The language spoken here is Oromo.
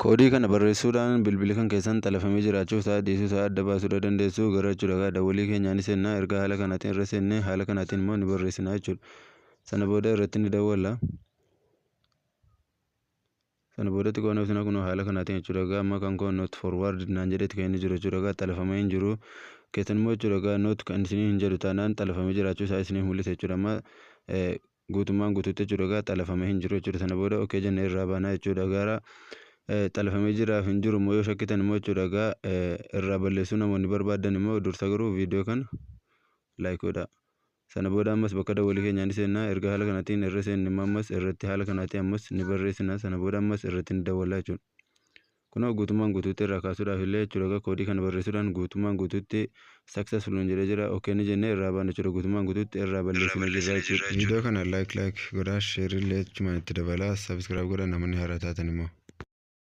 Koodii kana barreessuudhaan bilbilli kan keessan xalafamee jiraachuu isaa dhiisuu isaa adda baasuu dandeessu. Gara jechuudha dawwalii keenyaa ni seenna. Erga haala kanaatiin irra seenne, haala kanaatiin immoo ni barreessina jechuudha. Sana booda irratti ni dawwalla. Sana boodatti qoona ibsina kun haala kanaatiin jechuudha. Egaa amma kan koo "not forward" naan jedheeti kan inni jiru jechuudha. Egaa xalafamee hin jiru. Keessan immoo jechuudha egaa not kan isinii hin jedhu taanaan xalafamee jiraachuu isaa isiniif mul'isa jechuudha. Amma guutummaan guutuutti jechuudha egaa xalafamee hin jiru jechuudha. Sana booda okay jennee irraa baanaa jechuudha. Gara xalafamee jiraaf hin jiru immoo yoo shakkitan immoo jechuudha, egaa irraa balleessuu namoonni barbaadan immoo, dursa garuu viidiyoo kana like godhaa. Sana booda ammas bakka dawwalii keenyaa ni seenna. Erga haala kanaatiin irra seenne immoo ammas irratti haala kanaatiin ammas ni barreessina. Sana booda ammas irratti ni dawwalla jechuudha. Kunoo guutummaan guutuutti irraa kaasuudhaaf illee jechuudha egaa koodii kana barreessuudhaan guutummaan guutuutti successful nuun jedhee jira. Okay ni jennee irraa baana jechuudha. Guutummaan guutuutti irraa balleessina jirra jechuudha. Viidiyoo kana like like godhaa, share illee achumaan itti dabalaa, subscribe godhaa namoonni haaraa taatan immoo.